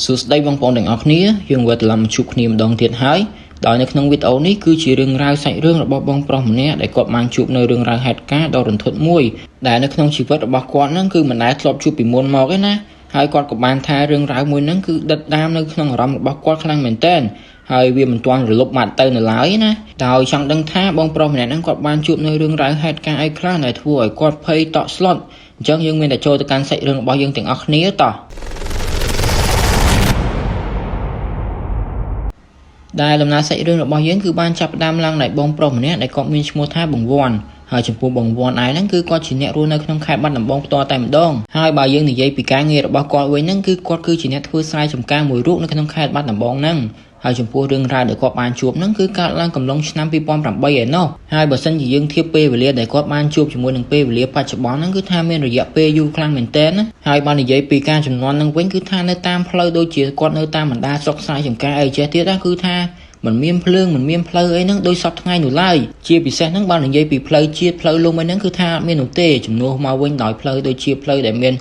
សួស្តីបងប្អូនទាំងអស់គ្នាយើងវិលត្រឡប់មកជួបគ្នាម្ដងទៀតហើយដោយនៅក្នុងវីដេអូនេះគឺជារឿងរ៉ាវសាច់រឿងរបស់បងប្រុសម្នាក់ដែលគាត់បានជួបនៅរឿងរ៉ាវហេតុការណ៍ដ៏រន្ធត់មួយដែលនៅក្នុងជីវិតរបស់គាត់ហ្នឹងគឺមិនដែលធ្លាប់ជួបពីមុនមកទេណាហើយគាត់ក៏បានថារឿងរ៉ាវមួយហ្នឹងគឺដិតដាមនៅក្នុងអារម្មណ៍របស់គាត់ខ្លាំងមែនទែនហើយវាមិនទាន់រលប់បាត់ទៅនៅឡើយណាដោយចង់ដឹងថាបងប្រុសម្នាក់ហ្នឹងគាត់បានជួបនៅរឿងរ៉ាវហេតុការណ៍អីខ្លះដែលធ្វើឲ្យគាត់ភ័យតក់ស្លុតអញ្ចឹងយើងមានតែចូលទៅកាន់សាច់រឿងរបស់យើងទាំងអស់គ្នាតោះ ដែលដំណើរសាច់រឿងរបស់យើងគឺបានចាប់ផ្ដើមឡើងដោយបងប្រុសម្នាក់ដែលគាត់មានឈ្មោះថាបងវ័នហើយចំពោះបងវ័នឯហ្នឹងគឺគាត់ជាអ្នករស់នៅក្នុងខេត្តបាត់ដំបងផ្ទាល់តែម្ដងហើយបើយើងនិយាយពីការងាររបស់គាត់វិញហ្នឹងគឺគាត់គឺជាអ្នកធ្វើស្រែចម្ការមួយរូបនៅក្នុងខេត្តបាត់ដំបងហ្នឹងហើយចំពោះរឿងរ៉ាវដែលគាត់បានជួបហ្នឹងគឺកើតឡើងកំឡុងឆ្នាំ2008ឯណោះហើយបើសិនជាយើងធៀបពេលវេលាដែលគាត់បានជួបជាមួយនឹងពេលវេលាបច្ចុប្បន្នហ្នឹងគឺថាមានរយៈពេលយូរខ្លាំងមែនទែនណាហើយបើនិយាយពីការចំនួនហ្នឹងវិញគឺថានៅតាមផ្លូវដូចជាគាត់នៅតាមបណ្ដាស្រុកស្រែចម្ការអីចេះទៀតណាគឺថាមិនមានភ្លើងមិនមានផ្លូវអីហ្នឹងដោយសពថ្ងៃនោះឡើយជាពិសេសហ្នឹងបើនិយាយពីផ្លូវជាតិផ្លូវលំអីហ្នឹងគឺថាអត់មាននោះទេជំនួសមកវិញដោយផ្លូវដូចជាផ្លូវដែលមាន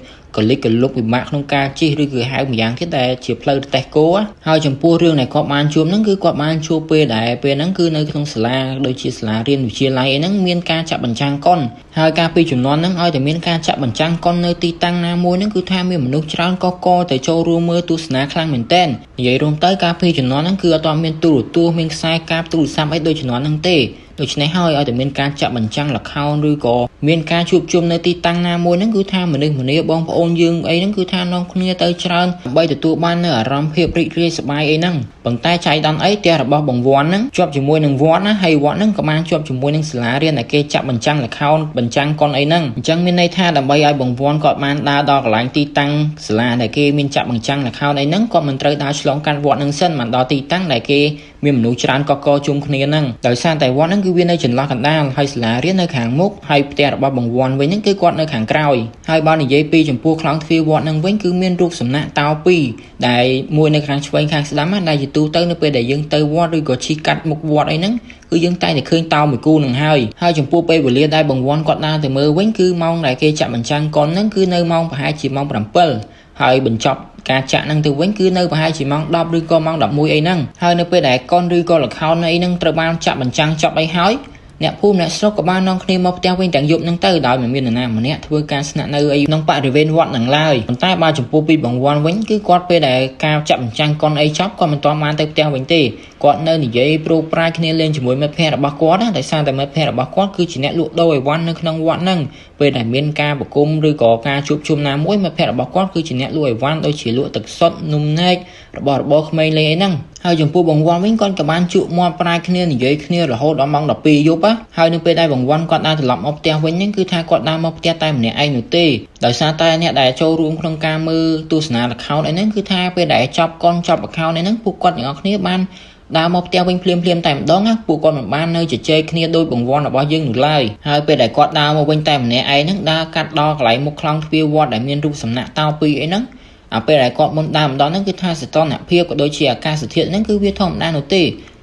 កលិចកលុកពិបាកក្នុងការជិះឬគឺហៅម្យ៉ាងទៀតដែលជាផ្លូវរទេះគោហើយចំពោះរឿងដែលគាត់បានជួបហ្នឹងគឺគាត់បានជួបពេលដែលពេលហ្នឹងគឺនៅក្នុងសាលាដូចជាសាលារៀនវិទ្យាល័យអីហ្នឹងមានការចាក់បញ្ចាំងកុនហើយការពីចំនួនហ្នឹងឲ្យតែមានការចាក់បញ្ចាំងកុននៅទីតាំងណាមួយហ្នឹងគឺថាមានមនុស្សច្រើនកកទៅចូលរួមមើលទស្សនាខ្លាំងមែនទែននិយាយរួមទៅការពីចំនួនហ្នឹងគឺអត់ទាន់មានទូរទស្សន៍មានខ្សែកាបទូរស័ព្ទអីដូចចំនួនហ្នឹងទេដូច្នេះហើយឲ្យតែមានការចាក់បញ្ចាំងល្ខោនឬក៏មានការជួបជុំនៅទីតាំងណាមួយហ្នឹងគឺថាមនុស្សម្នាបងប្អូនយើងអីហ្នឹងគឺថានាំគ្នាទៅច្រើនដើម្បីទទួលបាននៅអារម្មណ៍ភាពរីករាយសប្បាយអីហ្នឹងប៉ុន្តែចៃដន្យអីផ្ទះរបស់បងវ័នហ្នឹងជាប់ជាមួយនឹងវត្តណាហើយវត្តហ្នឹងក៏បានជាប់ជាមួយនឹងសាលារៀនដែលគេចាក់បញ្ចាំងល្ខោនបញ្ចាំងកុនអីហ្នឹងអញ្ចឹងមានន័យថាដើម្បីឲ្យបងវ័នគាត់បានដើរដល់កន្លែងទីតាំងសាលាដែលគេមានចាក់បញ្ចាំងល្ខោនអីហ្នឹងគាត់មិនត្រូវដើរឆ្លងកាត់វត្តហ្នឹងសិនបានដល់ទីតាំងដែលគេមានមនុស្សច្រើនកកជុំគ្នាហ្នឹងដោយសារតែវត្តហ្នឹងគឺវានៅចន្លោះកណ្ដាលហើយសាលារៀននៅខាងមុខហើយផ្ទះរបស់បងវ័នវិញហ្នឹងគឺគាត់នៅខាងក្រោយហើយបើនិយាយពីចំពោះខ្លោងទ្វារវត្តហ្នឹងវិញគឺមានរូបសំណាកតោពីរដែលមួយនៅខាងឆ្វេងខាងស្ដាំណាដែលជាទូទៅនៅពេលដែលយើងទៅវត្តឬក៏ជិះកាត់មុខវត្តអីហ្នឹងគឺយើងតែងតែឃើញតោមួយគូនឹងហើយហើយចំពោះពេលវេលាដែលបងវ័នគាត់ដើរទៅមើលវិញគឺម៉ោងដែលគេចាក់បញ្ចាំងកុនហ្នឹងគឺនៅម៉ោងប្រហែលជាម៉ោង7ហើយបញ្ចប់ការចាក់ហ្នឹងទៅវិញគឺនៅប្រហែលជាម៉ោង10ឬក៏ម៉ោង11អីហ្នឹងហើយនៅពេលដែលកុនឬក៏ល្ខោនអីហ្នឹងត្រូវបានចាក់បញ្ចាំងចប់អីហើយអ្នកភូមិអ្នកស្រុកក៏បាននាំគ្នាមកផ្ទះវិញទាំងយប់ហ្នឹងទៅដោយមិនមាននរណាម្នាក់ធ្វើការស្នាក់នៅអីក្នុងបរិវេណវត្តហ្នឹងឡើយប៉ុន្តែបើចំពោះពីបងវ័នវិញគឺគាត់ពេលដែលការចាក់បញ្ចាំងកុនអីចប់គាត់មិនទាន់បានទៅផ្ទះវិញទេគាត់នៅនិយាយប្រូប្រាយគ្នាលេងជាមួយមិត្តភ័ក្តិរបស់គាត់ណាដោយសារតែមិត្តភ័ក្តិរបស់គាត់គឺជាអ្នកលក់ដូរអីវ៉ាន់នៅក្នុងវត្តហ្នឹងពេលដែលមានការប្រគំឬក៏ការជួបជុំណាមួយមិត្តភ័ក្តិរបស់គាត់គឺជាអ្នកលក់អីវ៉ាន់ដូចជាលក់ទឹកសុទ្ធនំនែករបស់របរក្មេងលេងអីហ្នឹងហើយចំពោះបងវ័នវិញគាត់ក៏បានជក់មាត់ប្រាយគ្នានិយាយគ្នារហូតដល់ម៉ោង12យប់ហើយនៅពេលដែលបងវ័នគាត់ដើរត្រឡប់មកផ្ទះវិញហ្នឹងគឺថាគាត់ដើរមកផ្ទះតែម្នាក់ឯងនោះទេដោយសារតែអ្នកដែលចូលរួមក្នុងការមើលទស្សនាល្ខោនអីហ្នឹងគឺថាពេលដែលចប់កុនចប់ល្ខោនអីហ្នឹងពួកគាត់ទាំងអស់គ្នាបានដើរមកផ្ទះវិញភ្លាមភ្លាមតែម្ដងណាពួកគាត់មិនបាននៅជជែកគ្នាដោយបង្វន់របស់យើងនោះឡើយហើយពេលដែលគាត់ដើរមកវិញតែម្នាក់ឯងហ្នឹងដើរកាត់ដល់កន្លែងមុខខ្លោងទ្វារវត្តដែលមានរូបសំណាកតោពីរអីហ្នឹងអាពេលដែលគាត់មុនដើរម្ដងហ្នឹងគឺថាសីតុណ្ហភាពក៏ដូចជាអាកាសធាតុហ្នឹងគឺវាធម្មតានោះទ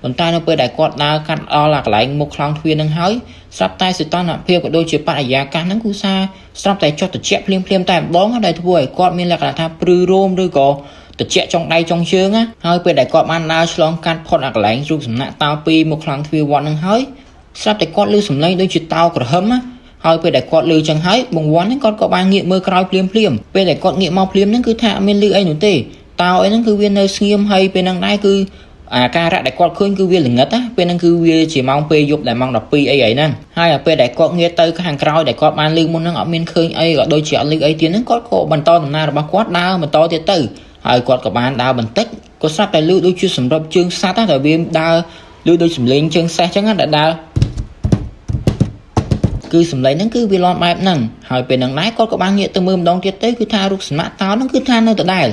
េប៉ុន្តែនៅពេលដែលគាត់ដើរកាត់ដល់កន្លែងមុខខ្លោងទ្វារហ្នឹងហើយស្រាប់តែសីតុណ្ហភាពក៏ដូចជាបរិយាកាសហ្នឹងគឺថាស្រាប់តែចុះត្រជាក់ភ្លាមភ្លាមតែម្ដងដែលធ្វើឲ្យគាត់មានលក្ខណៈថាព្រឺរោមឬក៏ត្រជាក់ចុងដៃចុងជើងណាហើយពេលដែលគាត់បានដើរឆ្លងកាត់ផុតអាកន្លែងរូបសំណាកតោពីរមុខខ្លោងទ្វារវត្តហ្នឹងហើយស្រាប់តែគាត់ឮសំឡេងដូចជាតោក្រហឹមណាហើយពេលដែលគាត់ឮចឹងហើយបងវ័នហ្នឹងគាត់ក៏បានងាកមើលក្រោយភ្លាមភ្លាមពេលដែលគាត់ងាកមកភ្លាមហ្នឹងគឺថាអត់មានឮអីនោះទេតោអីហ្នឹងគឺវានៅស្ងៀមហើយពេលហ្នឹងដែរគឺអាការៈដែលគាត់ឃើញគឺវាល្ងិតណាពេលហ្នឹងគឺវាជាម៉ោងពេលយប់ដែលម៉ោង12អីអីហ្នឹងហើយអាពេលដែលគាត់ងាកទៅខាងក្រោយដែលគាត់បានឮមុនហ្នឹងអត់មានឃើញអីក៏ដូចជាអត់ឮអីទៀតហ្នឹងគាត់ក៏បន្តដំណើររបស់គាត់ដើរបន្តទៀតទៅហើយគាត់ក៏បានដើរបន្តិចក៏ស្រាប់តែឮដូចជាសម្របជើងសត្វណាដែលវាដើរឮដូចសំឡេងជើងសេះចឹងណាដែលដើរគឺសម្លេងហ្នឹងគឺវាលាន់បែបហ្នឹងហើយពេលហ្នឹងដែរគាត់ក៏បានងាកទៅមើលម្ដងទៀតទៅគឺថារូបសំណាកតោហ្នឹងគឺថានៅដដែល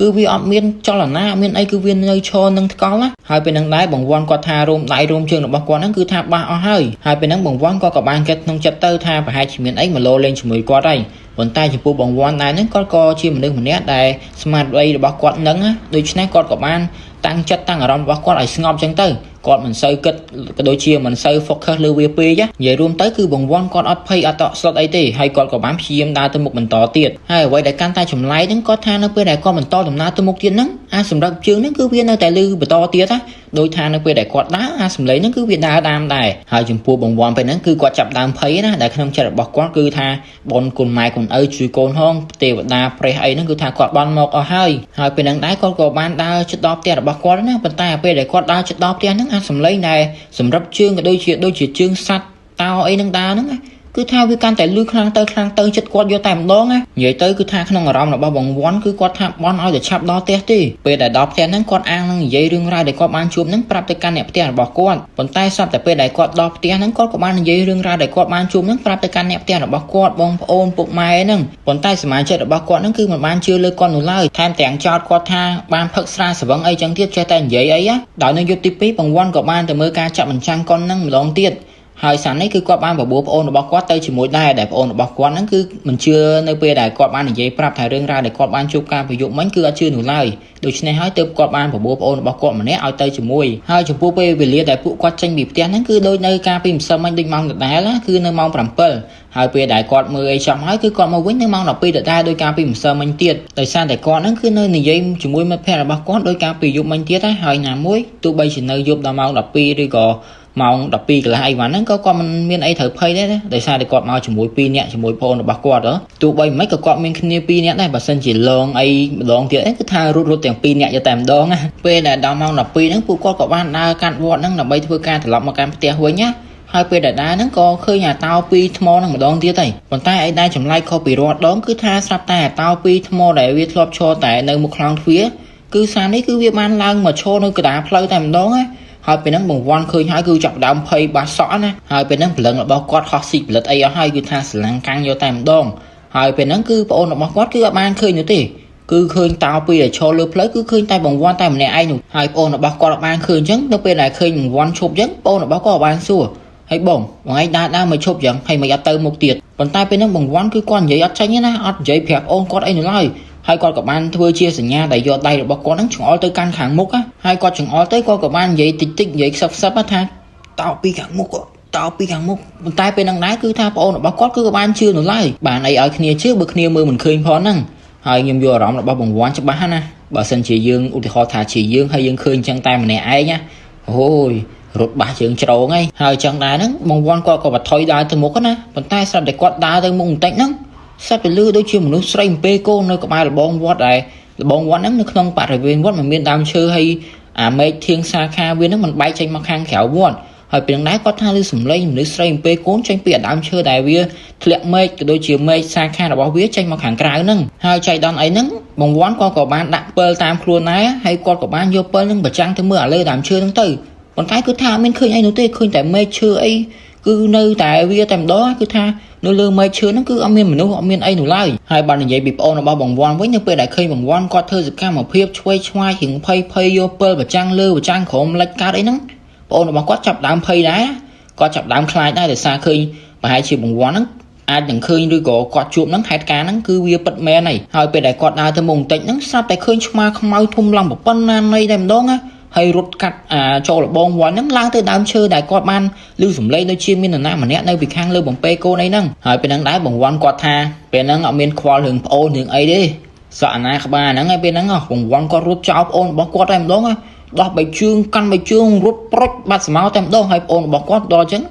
គឺវាអត់មានចលនាអត់មានអីគឺវានៅឈរនឹងថ្កល់ណាហើយពេលហ្នឹងដែរបងវ័នគាត់ថារោមដៃរោមជើងរបស់គាត់ហ្នឹងគឺថាបាសអស់ហើយហើយពេលហ្នឹងបងវ័នគាត់ក៏បានគិតក្នុងចិត្តទៅថាប្រហែលជាមានអីមកលោលេងជាមួយគាត់ហើយប៉ុន្តែចំពោះបងវ័នដែរហ្នឹងគាត់ក៏ជាមនុស្សម្នាក់ដែលស្មារតីរបស់គាត់ហ្នឹងណាដូច្នេះគាត់ក៏បានតាំងចិត្តតាំងអារម្មណ៍របស់គាត់ឲ្យស្ងប់ចឹងទៅ គាត់មិនសូវគិតក៏ដូចជាមិនសូវ focus លើវាពេកណានិយាយរួមទៅគឺបងវ៉ាន់គាត់អត់ភ័យអត់តក់ស្លុតអីទេហើយគាត់ក៏បានព្យាយាមដើរទៅមុខបន្តទៀតហើយអ្វីដែលកាន់តែចម្លែកហ្នឹងគាត់ថានៅពេលដែលគាត់បន្តដំណើរទៅមុខទៀតហ្នឹងអាសម្រាប់ជើងហ្នឹងគឺវានៅតែលឺបន្តទៀតណាដោយថានៅពេលដែលគាត់ដើរអាសម្លេងហ្នឹងគឺវាដើរតាមដែរហើយចំពោះបងវ៉ាន់ពេលហ្នឹងគឺគាត់ចាប់ដើមភ័យណាដែលក្នុងចិត្តរបស់គាត់គឺថាបនគុណម៉ែគុណឪជួយកូនហងទេវតាព្រះអីហ្នឹងគឺថាគាត់បន់មកអស់ហើយហើយពេលហ្នឹងដែរគាត់ក៏បានដើរជិតដល់ផ្ទះរបស់គាត់ណាប៉ុន្តែពេលដែលគាត់ដើរជិតដល់ផ្ទះហ្នឹងអាសម្លេងដែលសម្រាប់ជើងក៏ដូចជាជើងសត្វតោអីហ្នឹងដើរហ្នឹងណាគឺថាវាកាន់តែលឺខ្លាំងទៅខ្លាំងទៅចិត្តគាត់យកតែម្ដងណានិយាយទៅគឺថាក្នុងអារម្មណ៍របស់បងវ៉ាន់គឺគាត់ថាបន់ឲ្យតែឆាប់ដល់ផ្ទះទេពេលដែលដល់ផ្ទះហ្នឹងគាត់អាងនឹងនិយាយរឿងរ៉ាវដែលគាត់បានជួបហ្នឹងប្រាប់ទៅកាន់អ្នកផ្ទះរបស់គាត់ប៉ុន្តែស្រាប់តែពេលដែលគាត់ដល់ផ្ទះហ្នឹងគាត់ក៏បាននិយាយរឿងរ៉ាវដែលគាត់បានជួបហ្នឹងប្រាប់ទៅកាន់អ្នកផ្ទះរបស់គាត់បងប្អូនពុកម៉ែហ្នឹងប៉ុន្តែសមាជិករបស់គាត់ហ្នឹងគឺមិនបានជឿលើគាត់នោះឡើយថែមទាំងចោទគាត់ថាបានផឹកស្រាស្រវឹងអីចឹងទៀតចេះតែនិយាយអីណាដោយនៅយប់ទី2បងវ៉ាន់ក៏បានទៅមើលការចាក់បញ្ចាំងកុនហ្នឹងម្ដងទៀតហើយសានេះគឺគាត់បានបបួលប្អូនរបស់គាត់ទៅជាមួយដែរដែលប្អូនរបស់គាត់ហ្នឹងគឺមិនជឿនៅពេលដែលគាត់បាននិយាយប្រាប់ថារឿងរ៉ាវដែលគាត់បានជួបការប្រយុទ្ធមិញគឺអត់ជឿនោះឡើយដូច្នេះហើយទើបគាត់បានបបួលប្អូនរបស់គាត់ម្នាក់ឲ្យទៅជាមួយហើយចំពោះពេលវេលាដែលពួកគាត់ចេញពីផ្ទះហ្នឹងគឺដូចនៅការពីម្សិលមិញដូចម៉ោងដដែលណាគឺនៅម៉ោង7ហើយពេលដែលគាត់មើលអីចំហើយគឺគាត់មកវិញនៅម៉ោង12ដដែលដោយការពីម្សិលមិញទៀតដោយសារតែគាត់ហ្នឹងគឺនៅនិយាយជាមួយមិត្តភ័ក្តិរបស់គាត់ដោយការពីយប់មិញទៀតហើយណាមួយទោះបីជានៅយប់ដល់ម៉ោង12ឬក៏ម៉ោង12កន្លះអីវ៉ាន់ហ្នឹងក៏គាត់មិនមានអីត្រូវភ័យដែរណាដោយសារតែគាត់មកជាមួយ2នាក់ជាមួយប្អូនរបស់គាត់ហ៎ទោះបីមិនក៏គាត់មានគ្នា2នាក់ដែរបើសិនជាលងអីម្ដងទៀតគឺថារត់រត់ទាំង2នាក់យកតែម្ដងណាពេលដែលដល់ម៉ោង12ហ្នឹងពួកគាត់ក៏បានដើរកាត់វត្តហ្នឹងដើម្បីធ្វើការត្រឡប់មកកាន់ផ្ទះវិញណាហើយពេលដែលដើរហ្នឹងក៏ឃើញអាតោពីរថ្មហ្នឹងម្ដងទៀតហើយប៉ុន្តែអីដែលចម្លែកខុសពីរាល់ដងគឺថាស្រាប់តែអាតោពីរថ្មដែលវាធ្លាប់ឈរតែនៅមុខខ្លោងទ្វារគឺសារនេះគឺវាបានឡើងមកឈរនៅកណ្ដាលផ្លូវតែម្ដងណាហើយពេលហ្នឹងបងវ៉ាន់ឃើញហើយគឺចាប់ដើមភ័យបាសក់ណាហើយពេលហ្នឹងព្រលឹងរបស់គាត់ហោះស៊ីផលិតអីអស់ហើយគឺថាស្រឡាំងកាំងយកតែម្ដងហើយពេលហ្នឹងគឺប្អូនរបស់គាត់គឺអត់បានឃើញនោះទេគឺឃើញតោពីដែលឈរលើផ្លូវគឺឃើញតែបងវ៉ាន់តែម្នាក់ឯងនោះហើយប្អូនរបស់គាត់អត់បានឃើញអញ្ចឹងនៅពេលដែលឃើញបងវ៉ាន់ឈប់អញ្ចឹងប្អូនរបស់គាត់អត់បានសួរហើយបងបងឯងដើរដើរមកឈប់អញ្ចឹងហើយមិនអត់ទៅមុខទៀតប៉ុន្តែពេលហ្នឹងបងវ៉ាន់គឺគាត់និយាយអត់ចេញទេណាអត់និយាយប្រាប់ប្អូនគាត់អីនោះឡើយហើយគាត់ក៏បានធ្វើជាសញ្ញាដែលយកដៃរបស់គាត់ហ្នឹងចង្អុលទៅកាន់ខាងមុខហើយគាត់ចង្អុលទៅគាត់ក៏បាននិយាយតិចតិចនិយាយខ្សឹបខ្សឹបថាតោពីខាងមុខតោពីខាងមុខប៉ុន្តែពេលហ្នឹងដែរគឺថាប្អូនរបស់គាត់គឺក៏បានជឿនោះឡើយបានអីឲ្យគ្នាជឿបើគ្នាមើលមិនឃើញផងហ្នឹងហើយខ្ញុំយកអារម្មណ៍របស់បងវ៉ាន់ច្បាស់ណាបើសិនជាយើងឧទាហរណ៍ថាជាយើងហើយយើងឃើញចឹងតែម្នាក់ឯងណាអូយរត់បាសជើងជ្រងហើយហើយចឹងដែរហ្នឹងបងវ៉ាន់គាត់ក៏បថុយដើរទៅមុខណាប៉ុន្តែស្រាប់តែគាត់ដើរទៅមុខបន្តិចហ្នឹងស្រាប់តែលឺដូចជាមនុស្សស្រីអំពេកូននៅក្បែរលបងវត្តដែរលបងវត្តហ្នឹងនៅក្នុងបរិវេណវត្តมันមានដើមឈើហើយអាមេឃធៀងសាខាវាហ្នឹងมันបែកចេញមកខាងក្រៅវត្តហើយពេលហ្នឹងដែរគាត់ថាលឺសំឡេងមនុស្សស្រីអំពេកូនចេញពីអាដើមឈើដែលវាធ្លាក់មេឃក៏ដូចជាមេឃសាខារបស់វាចេញមកខាងក្រៅហ្នឹងហើយចៃដន្យអីហ្នឹងបងវ៉ាន់គាត់ក៏បានដាក់ពិលតាមខ្លួនដែរហើយគាត់ក៏បានយកពិលហ្នឹងប្រចាំងទៅមើលអាលើដើមឈើហ្នឹងទៅប៉ុន្តែគឺថាអត់មានឃើញអីនោះទេឃើញតែមេឃឈើអីគឺនៅតែវាតែម្ដងគឺថានៅលើមេឃឈើហ្នឹងគឺអត់មានមនុស្សអត់មានអីនោះឡើយហើយបាននិយាយពីប្អូនរបស់បងវ៉ាន់វិញនៅពេលដែលឃើញបងវ៉ាន់គាត់ធ្វើសកម្មភាពឆ្វេងឆ្វាយរៀងភ័យភ័យយកពិលប្រចាំងលើប្រចាំងក្រោមលិចកើតអីហ្នឹងប្អូនរបស់គាត់ចាប់ដើមភ័យដែរគាត់ចាប់ដើមខ្លាចដែរដោយសារឃើញប្រហែលជាបងវ៉ាន់ហ្នឹងអាចនឹងឃើញឬក៏គាត់ជួបហ្នឹងហេតុការណ៍ហ្នឹងគឺវាពិតមែនហើយហើយពេលដែលគាត់ដើរទៅមុខបន្តិចហ្នឹងស្រាប់តែឃើញឆ្មាខ្មៅធំឡើងប៉ុណ្ណានៃតែម្ដងណាហើយរត់កាត់អាចចូលលបងវ៉ាន់ហ្នឹងឡើងទៅដើមឈើដែលគាត់បានឮសំឡេងដូចជាមាននរណាម្នាក់នៅពីខាងលើបំពេកូនអីហ្នឹងហើយពេលហ្នឹងដែរបងវ៉ាន់គាត់ថាពេលហ្នឹងអត់មានខ្វល់រឿងប្អូនរឿងអីទេសក់អាណាក្បាលហ្នឹងហើយពេលហ្នឹងបងវ៉ាន់គាត់រត់ចោលប្អូនរបស់គាត់តែម្ដងដោះបៃជើងកាន់បៃជើងរត់ប្រុចបាត់ស្មៅតែម្ដងហើយប្អូនរបស់គាត់ដល់អញ្ចឹង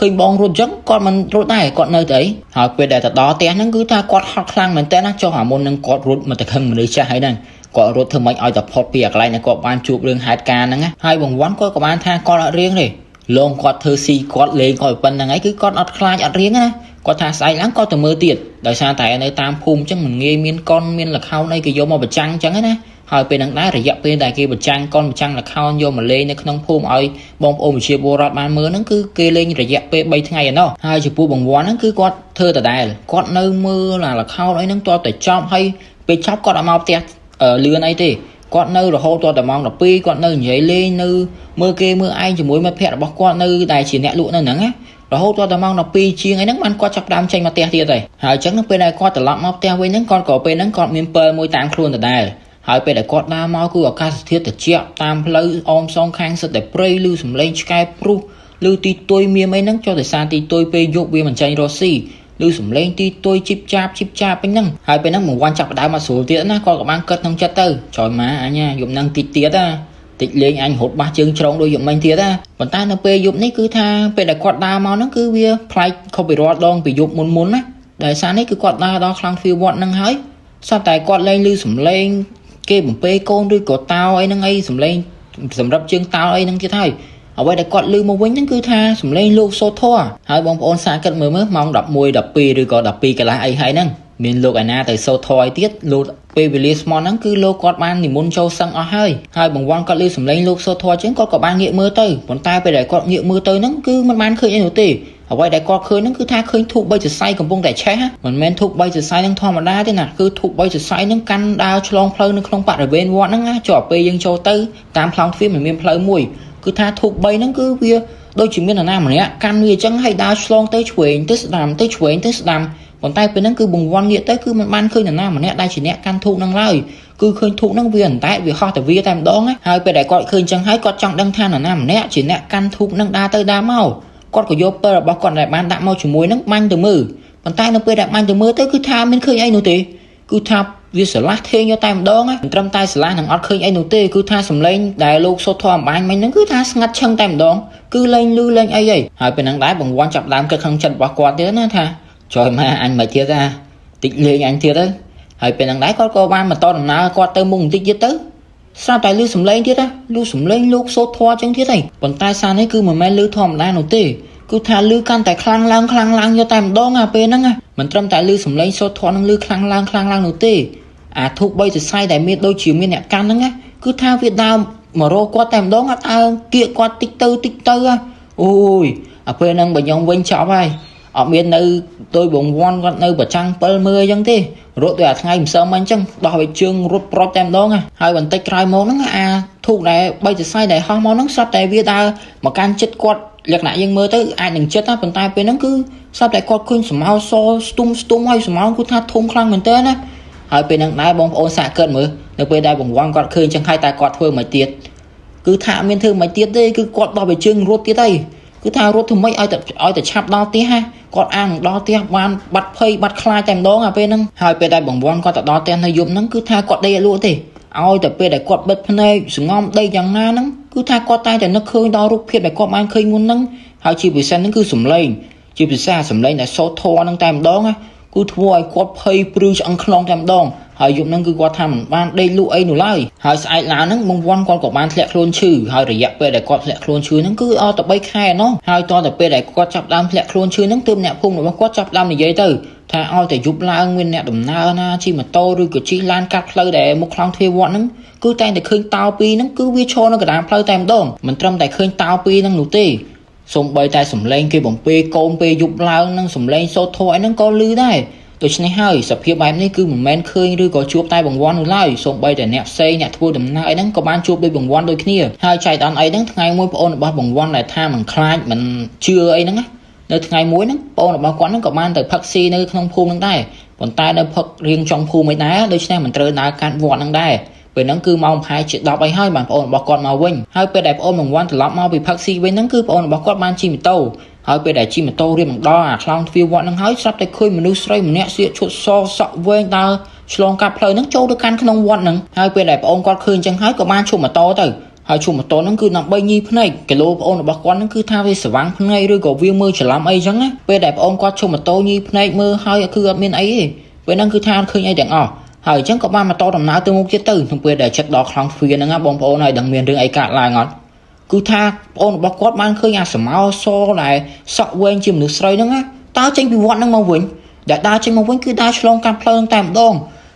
ឃើញបងរត់អញ្ចឹងគាត់មិនរត់ដែរគាត់នៅតែអីហើយពេលដែលទៅដល់ផ្ទះហ្នឹងគឺថាគាត់ហត់ខ្លាំងមែនតើណាចុះអាមុនហ្នឹងគាត់រត់មកទៅខឹងមនុស្សចាស់ហើយហ្នឹងគាត់រត់ធ្វើម៉េចឲ្យតែផុតពីអាកន្លែងដែលគាត់បានជួបរឿងហេតុការណ៍ហ្នឹងហើយបងវ៉ាន់គាត់ក៏បានថាគាត់អត់រៀងទេលងគាត់ធ្វើស៊ីគាត់លេងគាត់ប៉ុណ្្នឹងហើយគឺគាត់អត់ខ្លាចអត់រៀងណាគាត់ថាស្អែកឡើងគាត់ទៅមើលទៀតដោយសារតែនៅតាមភូមិអញ្ចឹងមិនងាយមានកុនមានលខោនអីគេយកមកប្រចាំងអញ្ចឹងណាហើយពេលហ្នឹងដែររយៈពេលដែលគេប្រចាំងកុនប្រចាំងលខោនយកមកលេងនៅក្នុងភូមិឲ្យបងប្អូនប្រជាពលរដ្ឋបានមើលហ្នឹងគឺគេលេងរយៈពេល3ថ្ងៃឯណោះហើយចំពោះបងវ៉ាន់ហ្នឹងគឺគាត់ធ្វើដដែលគាត់នៅមើលអាលខោនអីហ្នឹងទាល់តែចប់ហើយពេលចប់គាត់អត់មកផ្ទះលឿនអីទេគាត់នៅរហូតដល់តែម៉ោង12គាត់នៅនិយាយលេងនៅមើលគេមើលឯងជាមួយមិត្តភ័ក្តិរបស់គាត់នៅដែលជាអ្នកលក់នៅហ្នឹងណារហូតដល់តែម៉ោង12ជាងអីហ្នឹងបានគាត់ចាប់ដើមចេញមកផ្ទះទៀតហើយហើយអញ្ចឹងនៅពេលដែលគាត់ត្រឡប់មកផ្ទះវិញហ្នឹងគាត់ក៏ពេលហ្នឹងគាត់មានពិលមួយតាមខ្លួនដដែលហ ហើយពេលដែលគាត់ដើរមកគឺអាកាសធាតុត្រជាក់តាមផ្លូវអមសងខាងសិតតែព្រៃឮសំឡេងឆ្កែព្រុសឮទីទុយមានអីហ្នឹងចុះតែសារទីទុយពេលយប់វាមិនចាញ់រស់ស៊ីឮសំឡេងទីទុយជីបចាបជីបចាបពេញហ្នឹងហើយពេលហ្នឹងមួយវ៉ាន់ចាប់ផ្ដើមមកស្រួលទៀតណាគាត់ក៏បានគិតក្នុងចិត្តទៅចយម៉ាអញយប់ហ្នឹងតិចទៀតណាតិចលេងអញរត់បាសជើងជ្រងដូចយប់មិញទៀតណាប៉ុន្តែនៅពេលយប់នេះគឺថាពេលដែលគាត់ដើរមកហ្នឹងគឺវាប្លែកខុសពីរាល់ដងពីយប់មុនមុនណាដែលសារនេះគឺគាត់ដើរដល់ខ្លាំងទ្វារវត្តហ្នឹងហើយសត្វតែគាត់លែងឮសំឡេងគេបំពេកូនឬក៏តោអីហ្នឹងអីសំឡេងសម្រាប់ជើងតោអីហ្នឹងទៀតហើយអ្វីដែលគាត់ឮមកវិញហ្នឹងគឺថាសំឡេងលោកសូធរហើយបងប្អូនសាគិតមើលមើលម៉ោង11 12ឬក៏12កន្លះអីហើយហ្នឹងមានលោកឯណាទៅសូធរឲ្យទៀតលោកពេលវេលាស្មន់ហ្នឹងគឺលោកគាត់បាននិមន្តចូលសឹងអស់ហើយហើយបងវ៉ាន់គាត់ឮសំឡេងលោកសូធរជាងគាត់ក៏បានងាកមើលទៅប៉ុន្តែពេលដែលគាត់ងាកមើលទៅហ្នឹងគឺមិនបានឃើញអីនោះទេអ្វីដែលគាត់ឃើញហ្នឹងគឺថាឃើញធូបបីសរសៃកំពុងតែឆេះមិនមែនធូបបីសរសៃហ្នឹងធម្មតាទេណាគឺធូបបីសរសៃហ្នឹងកាន់ដើរឆ្លងផ្លូវនៅក្នុងបរិវេណវត្តហ្នឹងណាចុះពេលយើងចូលទៅតាមផ្លូវទ្វារមិនមានផ្លូវមួយគឺថាធូប3ហ្នឹងគឺវាដូចជាមាននរណាម្នាក់កាន់វាអញ្ចឹងហើយដើរឆ្លងទៅឆ្វេងទៅស្ដាំទៅឆ្វេងទៅស្ដាំប៉ុន្តែពេលហ្នឹងគឺបង្វាន់ងាកទៅគឺមិនបានឃើញនរណាម្នាក់ដែលជាអ្នកកាន់ធូបហ្នឹងឡើយគឺឃើញធូបហ្នឹងវាអណ្តែតវាហោះតែវាតែម្ដងហើយពេលដែលគាត់ឃើញអញ្ចឹងហើយគាត់ចង់ដឹងថានរណាម្នាក់ជាអ្នកកាន់ធូបហ្នឹងដើរទៅដើរមកគាត់ក៏យកពិលរបស់គាត់ដែលបានដាក់មកជាមួយហ្នឹងបាញ់ទៅមើលប៉ុន្តែនៅពេលដែលបាញ់ទៅមើលទៅគឺថាមានឃើញអីនោះទេគឺថាវាស្រឡះថេងយកតែម្ដងមិនត្រឹមតែស្រឡះនឹងអត់ឃើញអីនោះទេគឺថាសំឡេងដែលលោកសុទ្ធធម៌អំបាញ់មិញហ្នឹងគឺថាស្ងាត់ឈឹងតែម្ដងគឺលែងលឺលែងអីហីហើយពេលហ្នឹងដែរបងវ៉ាន់ចាប់ដើមគិតក្នុងចិត្តរបស់គាត់ទៀតណាថាចុយម៉ាអញមិនទៀតថាតិចលេងអញទៀតទៅហើយពេលហ្នឹងដែរគាត់ក៏បានបន្តដំណើរគាត់ទៅមុខបន្តិចទៀតទៅស្រាប់តែលឺសំឡេងទៀតណាលឺសំឡេងលោកសូត្រធម៌ចឹងទៀតហីប៉ុន្តែសារនេះគឺមិនមែនលឺធម្មតានោះទេគឺថាលឺកាន់តែខ្លាំងឡើងខ្លាំងឡើងយកតែម្ដងអាពេលហ្នឹងមិនត្រឹមតែលឺសំឡេងសូត្រធម៌នឹងលឺខ្លាំងឡើងខ្លាំងឡើងនោះទេអាធូបបីសរសៃដែលមានដូចជាមានអ្នកកាន់ហ្នឹងណាគឺថាវាដើមមករកគាត់តែម្ដងអត់អើគៀកគាត់តិចទៅតិចទៅអូយអាពេលហ្នឹងបើខ្ញុំវិញចប់ហើយអត់មាននៅដោយបងវ៉ាន់គាត់នៅប្រចាំងពិលមើលអញ្ចឹងទេរត់ទៅអាថ្ងៃម្សិលមិញអញ្ចឹងដោះឲ្យជើងរត់ប្រុចតែម្ដងហើយបន្តិចក្រោយមកហ្នឹងអាធូបដែលបីសរសៃដែលហោះមកហ្នឹងស្រាប់តែវាដើរមកកាន់ចិត្តគាត់លក្ខណៈយើងមើលទៅអាចនឹងចិត្តណាប៉ុន្តែពេលហ្នឹងគឺស្រាប់តែគាត់ឃើញស្រមោលសស្ទុំស្ទុំហើយស្រមោលគឺថាធំខ្លាំងមែនតើណាហើយពេលហ្នឹងដែរបងប្អូនសាកកើតមើលនៅពេលដែលបងវ៉ាន់គាត់ឃើញចឹងហើយតែគាត់ធ្វើមិនទៀតគឺថាអត់មានធ្វើមិនទៀតទេគឺគាត់ដោះទៅជើងរត់ទៀតហើយគឺថារត់ធ្វើម៉េចឲ្យតែឲ្យតែឆាប់ដល់ផ្ទះហ่ะគាត់អាងដល់ផ្ទះបានបាត់ភ័យបាត់ខ្លាចតែម្ដងអាពេលហ្នឹងហើយពេលដែលបងវ៉ាន់គាត់ទៅដល់ផ្ទះនៅយប់ហ្នឹងគឺថាគាត់ដេកអត់លក់ទេឲ្យតែពេលដែលគាត់បិទភ្នែកសងំដេកយ៉ាងណាហ្នឹងគឺថាគាត់តែតែនឹកឃើញដល់រូបភាពដែលគាត់បានឃើញមុនហ្នឹងហើយជាពិសេសហ្នឹងគឺសំឡេងជាពិសេសសំឡេងដែលសូត្រធម៌ហ្នឹងតែម្ដងណាគឺធ្វើឲ្យគាត់ភ័យព្រឺឆ្អឹងខ្នងតែម្ដងហើយយប់ហ្នឹងគឺគាត់ថាមិនបានដេកលក់អីនោះឡើយហើយស្អែកឡើងហ្នឹងបងវ៉ាន់គាត់ក៏បានធ្លាក់ខ្លួនឈឺហើយរយៈពេលដែលគាត់ធ្លាក់ខ្លួនឈឺហ្នឹងគឺអត់តែ3ខែណោះហើយតតែពេលដែលគាត់ចាប់ដើមធ្លាក់ខ្លួនឈឺហ្នឹងទើបអ្នកភូមិរបស់គាត់ចាប់ដើមនិយាយទៅថាឲ្យតែយប់ឡើងមានអ្នកដំណើរណាជិះម៉ូតូឬក៏ជិះឡានកាត់ផ្លូវដែលមុខខ្លោងទ្វារវត្តហ្នឹងគឺតែងតែឃើញតោពីរហ្នឹងគឺវាឈរនៅកណ្ដាលផ្លូវតែម្ដងមិនត្រឹមតែឃើញតោពីរហ្នឹងនោះទេសំបីតែសំឡេងគេបំពេកូនពេលយប់ឡើងនឹងសំឡេងសូត្រធម៌អីហ្នឹងក៏ឮដែរដូច្នេះហើយសភាពបែបនេះគឺមិនមែនឃើញឬក៏ជួបតែបង្វន់នោះឡើយសូម្បីតែអ្នកផ្សេងអ្នកធ្វើដំណើរអីហ្នឹងក៏បានជួបដូចបង្វន់ដូចគ្នាហើយចៃដន្យអីហ្នឹងថ្ងៃមួយប្អូនរបស់បង្វន់ដែលថាមិនខ្លាចមិនជឿអីហ្នឹងណានៅថ្ងៃមួយហ្នឹងប្អូនរបស់គាត់ហ្នឹងក៏បានទៅផឹកស៊ីនៅក្នុងភូមិហ្នឹងដែរប៉ុន្តែនៅផឹករៀងចុងភូមិឯដែរដូច្នេះមិនត្រូវដើរកាត់វត្តហ្នឹងដែរពេលហ្នឹងគឺម៉ោងប្រហែលជា10អីហើយបានប្អូនរបស់គាត់មកវិញហើយពេលដែលប្អូនបង្វន់ត្រឡប់មកពីផឹកស៊ីវិញហ្នឹងគឺប្អូនរបស់គាត់បានជិះម៉ូតូហើយពេលដែលជិះម៉ូតូរៀបមកដល់អាខ្លោងទ្វារវត្តហ្នឹងហើយស្រាប់តែឃើញមនុស្សស្រីម្នាក់ស្លៀកឈុតសសក់វែងដើរឆ្លងកាត់ផ្លូវហ្នឹងចូលទៅកាន់ក្នុងវត្តហ្នឹងហើយពេលដែលប្អូនគាត់ឃើញអញ្ចឹងហើយក៏បានឈប់ម៉ូតូទៅហើយឈប់ម៉ូតូហ្នឹងគឺដើម្បីញីភ្នែកគីឡូប្អូនរបស់គាត់ហ្នឹងគឺថាវាស្វាងភ្នែកឬក៏វាមើលច្រឡំអីចឹងណាពេលដែលប្អូនគាត់ឈប់ម៉ូតូញីភ្នែកមើលហើយគឺអត់មានអីទេពេលហ្នឹងគឺថាអត់ឃើញអីទាំងអស់ហើយអញ្ចឹងក៏បានបន្តដំណើរទៅមុខទៀតទៅក្នុងពេលដែលចិត្តដល់ខ្លោងទ្វារហ្នឹងណាបងប្អូនហើយដឹងមានរឿងអីកើតឡើងអត់គឺថាប្អូនរបស់គាត់បានឃើញអាសមោសដែលសក់វែងជាមនុស្សស្រីហ្នឹងណាតើចេញពីវត្តហ្នឹងមកវិញដែលដើរចេញមកវិញគឺដើរឆ្លងកាត់ផ្លូវហ្នឹងតែម្ដង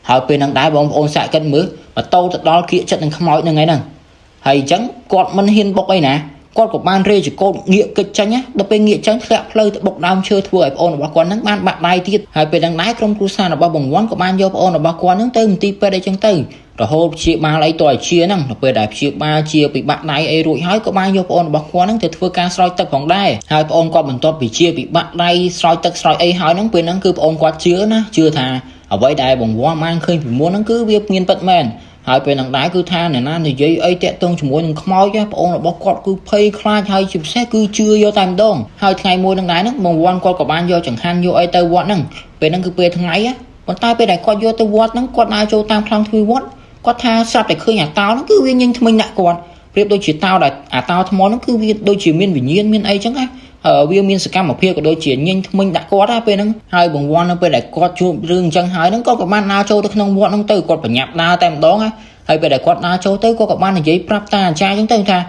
ហើយពេលហ្នឹងដែរបងប្អូនសាកគិតមើលម៉ូតូទៅដល់គៀកចិត្តនឹងខ្មោចហ្នឹងឯហ្នឹងហើយអញ្ចឹងគាត់មិនហ៊ានបុកអីណាគាត់ក៏បានរេចកោតងាកកិច្ចចេញណាដល់ពេលងាកចេញធ្លាក់ផ្លូវទៅបុកដើមឈើធ្វើឲ្យប្អូនរបស់គាត់ហ្នឹងបានបាក់ដៃទៀតហើយពេលហ្នឹងដែរក្រុមគ្រួសាររបស់បងវ៉ាន់ក៏បានយកប្អូនរបស់គាត់ហ្នឹងទៅមន្ទីរពេទ្យអីចឹងទៅរហូតព្យាបាលអីតឲ្យជាហ្នឹងដល់ពេលដែលព្យាបាលជាពិបាក់ដៃអីរួចហើយក៏បានយកប្អូនរបស់គាត់ហ្នឹងទៅធ្វើការស្រោចទឹកផងដែរហើយប្អូនគាត់បន្ទាប់ពីជាពិបាក់ដៃស្រោចទឹកស្រោចអីហើយហ្នឹងពេលហ្នឹងគឺប្អូនគាត់ជឿណាជឿថាអ្វីដែលបងវ៉ាន់បានឃើញពីមុនហ្នឹងគឺវាមានពិតមែន ហើយពេលហ្នឹងដែរគឺថាអ្នកណានិយាយអីតាក់ទងជាមួយនឹងខ្មោចប្អូនរបស់គាត់គឺភ័យខ្លាចហើយជាពិសេសគឺជឿយកតែម្ដងហើយថ្ងៃមួយហ្នឹងដែរហ្នឹងបងវ៉ាន់គាត់ក៏បានយកចង្ហាន់យកអីទៅវត្តហ្នឹងពេលហ្នឹងគឺពេលថ្ងៃប៉ុន្តែពេលដែលគាត់យកទៅវត្តហ្នឹងគាត់ដើរចូលតាមខ្លោងទ្វារវត្តគាត់ថាស្រាប់តែឃើញអាតោហ្នឹងគឺវាញញថ្មិញដាក់គាត់ប្រៀបដូចជាតោដែលអាតោថ្មហ្នឹងគឺវាដូចជាមានវិញ្ញាណមានអីចឹងណាវាមានសកម្មភាពក៏ដូចជាញញថ្មិញដាក់គាត់ណាពេលហ្នឹងហើយបងវ៉ាន់នៅពេលដែលគាត់ជួបរឿងអញ្ចឹងហើយហ្នឹងគាត់ក៏បានដើរចូលទៅក្នុងវត្តហ្នឹងទៅគាត់ប្រញាប់ដើរតែម្ដងណាហើយពេលដែលគាត់ដើរចូលទៅគាត់ក៏បាននិយាយប្រាប់តាអាចារ្យអញ្ចឹងទៅថ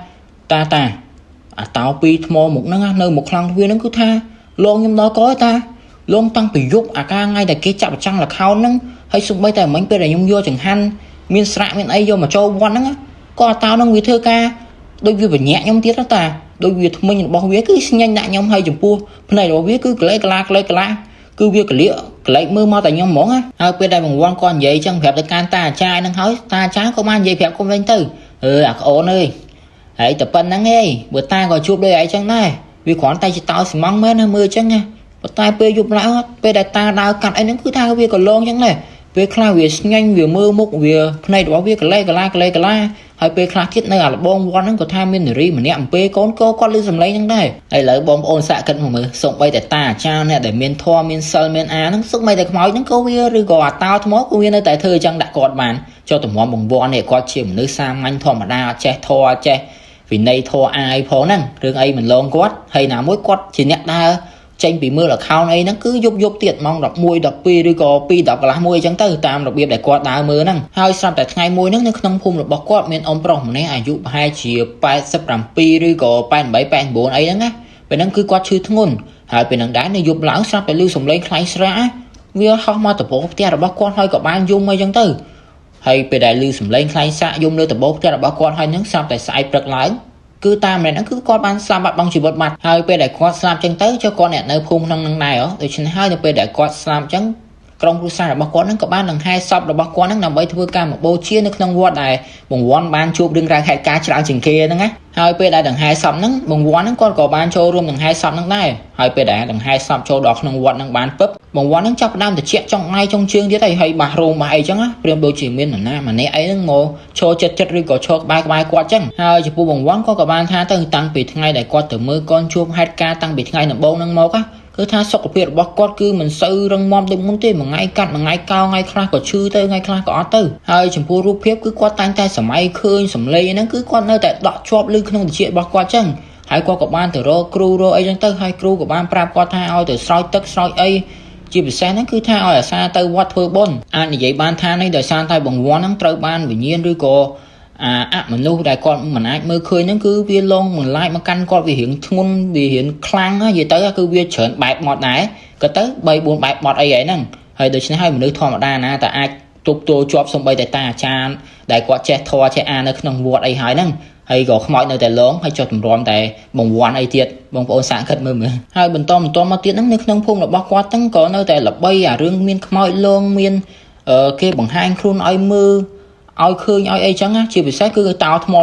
ាតាតាអាតោពីរថ្មមុខហ្នឹងនៅមុខខ្លាំងទ្វារហ្នឹងគឺថាលងខ្ញុំដល់កតាលងតាំងពីយប់អាការថ្ងៃដែលគេចាក់ប្រចាំងលខោនហ្នឹងហើយសំបីតែមិញពេលដែលខ្ញុំយកចង្ហាន់មានស្រាក់មានអីយកមកចូលវត្តហ្នឹងក៏អាតោហ្នឹងវាធ្វើការដូចវាបញ្ញាក់ខ្ញុំទៀតតាដូចវាថ្មិញរបស់វាគឺស្ញាញ់ដាក់ខ្ញុំហើយចំពោះភ្នែករបស់វាគឺក្លែកក្លាក្លែកក្លាគឺវាកលៀកក្លែកមើលមកតែខ្ញុំហ្មងណាហើយពេលដែលបងវ៉ាន់គាត់និយាយចឹងប្រាប់ទៅកាន់តាអាចារ្យហ្នឹងហើយតាអាចារ្យក៏បាននិយាយប្រាប់គុំវិញទៅអឺអាក្អូនអើយហើយតែប៉ុណ្្នឹងឯងបើតាក៏ជួបដូចឯងចឹងដែរវាគ្រាន់តែជាតោស៊ីម៉ងមែនណាមើលចឹងណាប៉ុន្តែពេលយប់ឡើងពេលដែលតាដើរកាត់អីហ្នឹងគឺថាវាក៏លងចឹងដែរពេលខ្លះវាស្ញាញ់វាមើលមុខវាភ្នែករបស់វាកលែកលាកលែកលាហើយពេលខ្លះទៀតនៅអាលបងវត្តហ្នឹងក៏ថាមាននារីម្នាក់អំពេកូនកគាត់លឺសំឡេងហ្នឹងដែរហើយឥឡូវបងប្អូនសាកគិតមកមើលសូម្បីតែតាអាចារ្យអ្នកដែលមានធម៌មានសិលមានអាហ្នឹងសូម្បីតែខ្មោចហ្នឹងក៏វាឬក៏អាតោថ្មក៏វានៅតែធ្វើអញ្ចឹងដាក់គាត់បានចុះតម្រាំបងវត្តនេះគាត់ជាមនុស្សសាមញ្ញធម្មតាអត់ចេះធម៌អត់ចេះវិន័យធម៌អាយផងហ្នឹងរឿងអីមិនលងគាត់ហើយណាមួយគាត់ជាអ្នកដើរចេញពីមើល account អីហ្នឹងគឺយប់យប់ទៀតម៉ោង11 12ឬក៏2 10កន្លះ1អញ្ចឹងទៅតាមរបៀបដែលគាត់ដើរមើលហ្នឹងហើយស្រាប់តែថ្ងៃមួយហ្នឹងនៅក្នុងភូមិរបស់គាត់មានអ៊ំប្រុសម្នាក់អាយុប្រហែលជា87ឬក៏88 89អីហ្នឹងណាពេលហ្នឹងគឺគាត់ឈឺធ្ងន់ហើយពេលហ្នឹងដែរនៅយប់ឡើងស្រាប់តែឮសំឡេងខ្លែងស្រាវាហោះមកដំបូងផ្ទះរបស់គាត់ហើយក៏បានយំអីចឹងទៅហើយពេលដែលឮសំឡេងខ្លែងសាកយំលើដំបូងផ្ទះរបស់គាត់ហើយហ្នឹងស្រាប់តែស្អែកព្រឹកឡើងគឺតាមម្នាក់ហ្នឹងគឺគាត់បានស្លាប់បាត់បង់ជីវិតបាត់ហើយពេលដែលគាត់ស្លាប់ចឹងទៅចុះគាត់អ្នកនៅភូមិក្នុងហ្នឹងដែរហ៎ដូច្នេះហើយនៅពេលដែលគាត់ស្លាប់ចឹងក្រុមគ្រួសាររបស់គាត់ហ្នឹងក៏បានដង្ហែសពរបស់គាត់ហ្នឹងដើម្បីធ្វើការមកបូជានៅក្នុងវត្តដែលបងវ៉ាន់បានជួបរឿងរ៉ាវហេតុការណ៍ច្រើនជាងគេហ្នឹងណាហើយពេលដែលដង្ហែសពហ្នឹងបងវ៉ាន់ហ្នឹងគាត់ក៏បានចូលរួមដង្ហែសពហ្នឹងដែរហើយពេលដែលដង្ហែសពចូលដល់ក្នុងវត្តហ្នឹងបានពឹបបងវ៉ាន់ហ្នឹងចាប់ផ្ដើមតិចចុងដៃចុងជើងទៀតហើយហើយបាសរោមបាសអីចឹងណាព្រៀបដូចជាមាននរណាម្នាក់អីហ្នឹងមកឈរចិត្តចិត្តឬក៏ឈរក្បែរក្បែរគាត់ចឹងហើយចំពោះបងវ៉ាន់គាត់ក៏បានថាទៅតាំងពីថ្ងៃដែលគាត់ទៅមើលកូនជួបហេតុការណ៍តាំងពីថ្ងៃដំបូងហ្នឹងមកណាគឺថាសុខភាពរបស់គាត់គឺមិនសូវរឹងមាំដូចមុនទេមួយថ្ងៃកាត់មួយថ្ងៃកោថ្ងៃខ្លះក៏ឈឺទៅថ្ងៃខ្លះក៏អត់ទៅហើយចំពោះរូបភាពគឺគាត់តែងតែសម័យឃើញសម្លេងហ្នឹងគឺគាត់នៅតែដក់ជាប់ឮក្នុងត្រចៀករបស់គាត់ចឹងហើយគាត់ក៏បានទៅរកគ្រូរកអីចឹងទៅហើយគ្រូក៏បានប្រាប់គាត់ថាឲ្យទៅស្រោចទឹកស្រោចអីជាពិសេសហ្នឹងគឺថាឲ្យអាសាទៅវត្តធ្វើបុណ្យអាចនិយាយបានថានេះដោយសារតែបងវ័នហ្នឹងត្រូវបានវិញ្ញាណឬក៏អាអមនុស្សដែលគាត់មិនអាចមើលឃើញហ្នឹងគឺវាលងបន្លាចមកកាន់គាត់វារៀងធ្ងន់វារៀងខ្លាំងនិយាយទៅគឺវាច្រើនបែបមកដែរក៏ទៅ3 4បែបមកអីហ្នឹងហើយដូច្នេះហើយមនុស្សធម្មតាណាតែអាចទប់ទល់ជាប់សំបីតែតាអាចារ្យដែលគាត់ចេះធម៌ចេះអាននៅក្នុងវត្តអីហើយហ្នឹងហើយក៏ខ្មោចនៅតែលងហើយចុះតម្រាំតែបងវ័នអីទៀតបងប្អូនសាកគិតមើលមើលហើយបន្តបន្តមកទៀតហ្នឹងនៅក្នុងភូមិរបស់គាត់ហ្នឹងក៏នៅតែល្បីអារឿងមានខ្មោចលងមានគេបង្ហាញខ្លួនឲ្យមើលឲ្យឃើញឲ្យអីចឹងណាជាពិសេសគឺតោថ្ម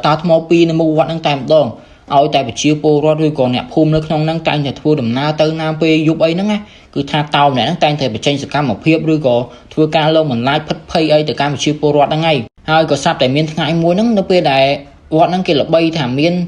តោថ្មពីរនៅមុខវត្តហ្នឹងតែម្ដងឲ្យតែប្រជាពលរដ្ឋឬក៏អ្នកភូមិនៅក្នុងហ្នឹងតែងតែធ្វើដំណើរទៅណាពេលយប់អីហ្នឹងណាគឺថាតោម្នាក់ហ្នឹងតែងតែបញ្ចេញសកម្មភាពឬក៏ធ្វើការលងបន្លាចភិតភ័យអីទៅកាន់ប្រជាពលរដ្ឋហ្នឹងឯងហើយក៏ស្រាប់តែមានថ្ងៃមួយហ្នឹងនៅពេលដែលវត្តហ្នឹងគេល្បីថាមាន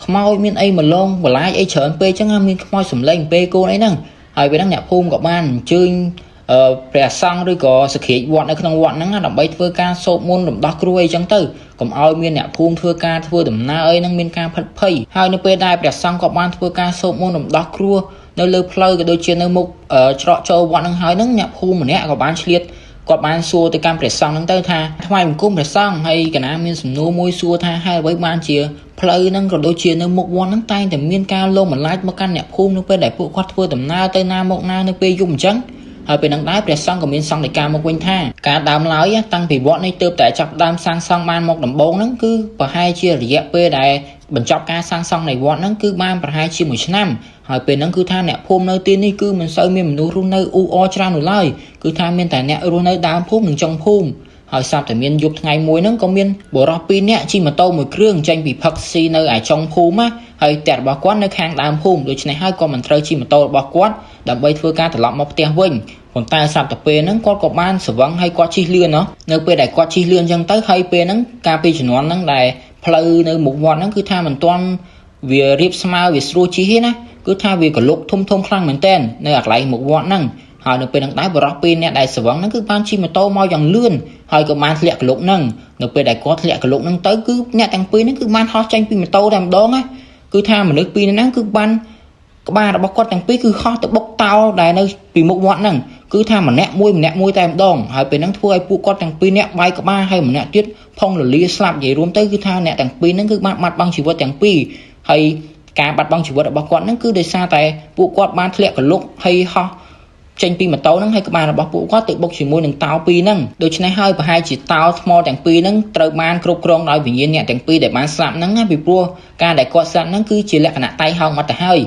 ខ្មោចមានអីមកលងបន្លាចអីច្រើនពេកចឹងមានខ្មោចសំឡេងពេលកូនអីហ្នឹងហើយពេលហ្នឹងអ្នកភូមិក៏បានអញ្ជើញព្រះសង្ឃឬក៏សក្តិវត្តនៅក្នុងវត្តហ្នឹងដើម្បីធ្វើការសូត្រមន្តរំដោះគ្រោះអីចឹងទៅកុំឲ្យមានអ្នកភូមិធ្វើការធ្វើដំណើរអីហ្នឹងមានការផិតភ័យហើយនៅពេលដែលព្រះសង្ឃក៏បានធ្វើការសូត្រមន្តរំដោះគ្រោះនៅលើផ្លូវក៏ដូចជានៅមុខច្រកចូលវត្តហ្នឹងហើយហ្នឹងអ្នកភូមិម្នាក់ក៏បានឆ្លៀតគាត់បានសួរទៅកាន់ព្រះសង្ឃហ្នឹងទៅថាថ្វាយបង្គំព្រះសង្ឃហើយកណាមានសំណួរមួយសួរថាហេតុអ្វីបានជាផ្លូវហ្នឹងក៏ដូចជានៅមុខវត្តហ្នឹងតែងតែមានការលងបន្លាចមកកាន់អ្នកភូមិនៅពេលដែលពួកគាត់ធ្វើដំណើរទៅណាមកណានៅពេលយប់អញ្ចឹងហើយពេលហ្នឹងដែរព្រះសង្ឃក៏មានសង្ឃដីកាមកវិញថាការដើមឡើយតាំងពីវត្តនេះទើបតែចាប់ដើមសាងសង់បានមកដំបូងហ្នឹងគឺប្រហែលជារយៈពេលដែលបញ្ចប់ការសាងសង់នៃវត្តហ្នឹងគឺបានប្រហែលជាមួយឆ្នាំហើយពេលហ្នឹងគឺថាអ្នកភូមិនៅទីនេះគឺមិនសូវមានមនុស្សរស់នៅអ៊ូអរច្រើននោះឡើយគឺថាមានតែអ្នករស់នៅដើមភូមិនិងចុងភូមិហើយស្រាប់តែមានយប់ថ្ងៃមួយហ្នឹងក៏មានបុរស2នាក់ជិះម៉ូតូមួយគ្រឿងចេញពីផឹកស៊ីនៅឯចុងភូមិណាហើយផ្ទះរបស់គាត់នៅខាងដើមភូមិដូច្នេះហើយក៏មិនត្រូវជិះម៉ូតូរបស់គាត់ដើម្បីធ្វើការត្រឡប់មកផ្ទះវិញ ប៉ុន្តែស្រាប់តែពេលហ្នឹងគាត់ក៏បានស្រវឹងហើយគាត់ជិះលឿនណោះនៅពេលដែលគាត់ជិះលឿនអញ្ចឹងទៅហើយពេលហ្នឹងកាលពីជំនាន់ហ្នឹងដែលផ្លូវនៅមុខវត្តហ្នឹងគឺថាមិនទាន់វារៀបស្មើវាស្រួលជិះទេណាគឺថាវាកលុកធំធំខ្លាំងមែនទែននៅអាកន្លែងមុខវត្តហ្នឹងហើយនៅពេលហ្នឹងដែរបរិះពីរអ្នកដែលស្រវឹងហ្នឹងគឺបានជិះម៉ូតូមកយ៉ាងលឿនហើយក៏បានធ្លាក់កលុកហ្នឹងនៅពេលដែលគាត់ធ្លាក់កលុកហ្នឹងទៅគឺអ្នកទាំងពីរហ្នឹងគឺបានហោះចេញពីម៉ូតូតែម្ដងណាគឺថាមនុស្សពីរហ្នឹងគឺបានក្បាលរបស់គាត់ទាំងពីរគឺហោះទៅបុកតោដែលនៅពីមុខវត្តហ្នឹងគឺថាម្នាក់មួយម្នាក់មួយតែម្ដងហើយពេលហ្នឹងធ្វើឲ្យពួកគាត់ទាំងពីរនាក់បែកក្បាលហើយម្នាក់ទៀតផុងលលាស្លាប់និយាយរួមទៅគឺថាអ្នកទាំងពីរហ្នឹងគឺបានបាត់បង់ជីវិតទាំងពីរហើយការបាត់បង់ជីវិតរបស់គាត់ហ្នឹងគឺដោយសារតែពួកគាត់បានធ្លាក់កលុកហើយហោះចេញពីម៉ូតូហ្នឹងហើយក្បាលរបស់ពួកគាត់ទៅបុកជាមួយនឹងតោពីរហ្នឹងដូច្នេះហើយប្រហែលជាតោថ្មទាំងពីរហ្នឹងត្រូវបានគ្រប់គ្រងដោយវិញ្ញាណអ្នកទាំងពីរដែលបានស្លាប់ហ្នឹងណាពីព្រោះការដែលគាត់ស្លាប់ហ្នឹងគឺជាលក្ខណៈតៃហោងមកទៅហើយ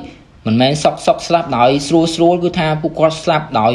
មិនមែនសុកសុកស្លាប់ដោយស្រួលស្រួលគឺថាពួកគាត់ស្លាប់ដោយ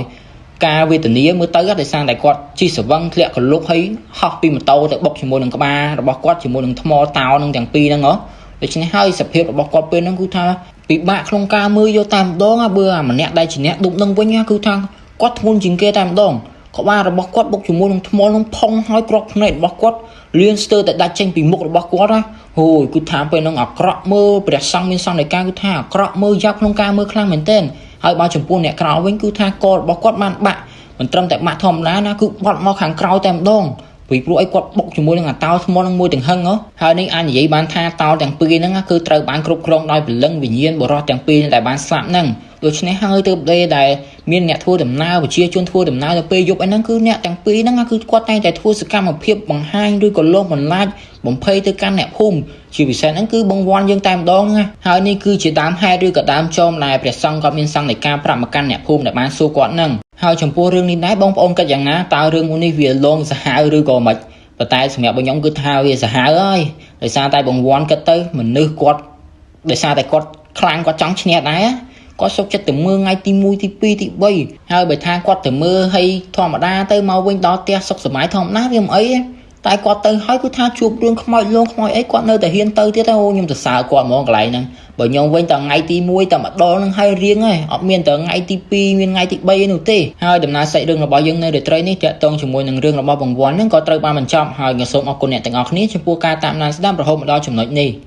ការវេទនាមើលទៅដោយសារតែគាត់ជិះស្រវឹងធ្លាក់កលុកហើយហោះពីម៉ូតូទៅបុកជាមួយនឹងក្បាលរបស់គាត់ជាមួយនឹងថ្មតោនឹងទាំងពីរហ្នឹងហ៎ដូច្នេះហើយសភាពរបស់គាត់ពេលហ្នឹងគឺថាពិបាកក្នុងការមើលយកតែម្ដងបើអាម្នាក់ដែលជាអ្នកឌុបនឹងវិញគឺថាគាត់ធ្ងន់ជាងគេតែម្ដងក្បាលរបស់គាត់បុកជាមួយនឹងថ្មនឹងផុងហើយគ្រាប់ភ្នែករបស់គាត់លៀនស្ទើរតែដាច់ចេញពីមុខរបស់គាត់ណាហូយគឺថាពេលហ្នឹងអាក្រក់មើលព្រះសង្ឃមានសង្ឃនៃការគឺថាអាក្រក់មើលយ៉ាប់ក្នុងការមើលខ្លាំងមែនទែនហើយបើចំពោះអ្នកក្រៅវិញគឺថាករបស់គាត់បានបាក់មិនត្រឹមតែបាក់ធម្មតាណាគឺបត់មកខាងក្រោយតែម្ដងពីព្រោះអីគាត់បុកជាមួយនឹងអាតោថ្មនឹងមួយទាំងហឹងហ៎ហើយនេះអាចនិយាយបានថាតោទាំងពីរហ្នឹងគឺត្រូវបានគ្រប់គ្រងដោយព្រលឹងវិញ្ញាណបុរសទាំងពីរដែលបានស្លាប់ហ្នឹងដូច្នេះហើយទើបដែលមានអ្នកធ្វើដំណើរប្រជាជនធ្វើដំណើរទៅពេលយប់អីហ្នឹងគឺអ្នកទាំងពីរហ្នឹងគឺគាត់តែងតែធ្វើសកម្មភាពបង្ហាញឬក៏លងបន្លាចបំភ័យទៅកាន់អ្នកភូមិជាពិសេសហ្នឹងគឺបងវ័នយើងតែម្ដងណាហើយនេះគឺជាដើមហេតុឬក៏ដើមចមដែលព្រះសង្ឃគាត់មានសង្ឃនៃការប្រាប់មកកាន់អ្នកភូមិដែលបានសួរគាត់ហ្នឹងហើយចំពោះរឿងនេះដែរបងប្អូនគិតយ៉ាងណាតើរឿងមួយនេះវាលងសាហាវឬក៏មិនប៉ុន្តែសម្រាប់ខ្ញុំគឺថាវាសាហាវហើយដោយសារតែបងវ័នគិតទៅមនុស្សគាត់ដោយសារតែគាត់ខ្លាំងគាត់ចង់ឈ្នះដែរគាត់សុខចិត្តទៅមើលថ្ងៃទី1ទី2ទី3ហើយបើថាគាត់ទៅមើលឲ្យធម្មតាទៅមកវិញដល់ផ្ទះសុខសប្បាយធម្មតាវាមិនអីទេតែគាត់ទៅហើយគឺថាជួបរឿងខ្មោចលងខ្មោចអីគាត់នៅតែហ៊ានទៅទៀតអូខ្ញុំសរសើរគាត់ហ្មងកន្លែងហ្នឹងបើខ្ញុំវិញតែថ្ងៃទី1តែម្ដងហ្នឹងហើយរៀងហើយអត់មានតែថ្ងៃទី2មានថ្ងៃទី3នោះទេហើយដំណើរសាច់រឿងរបស់យើងនៅរាត្រីនេះតាក់ទងជាមួយនឹងរឿងរបស់បង្វ័នហ្នឹងក៏ត្រូវបានបញ្ចប់ហើយក៏សូមអរគុណអ្នកទាំងអស់គ្នាចំពោះការតាមដានស្ដាប់រហូតមកដល់ចំណុចនេះ។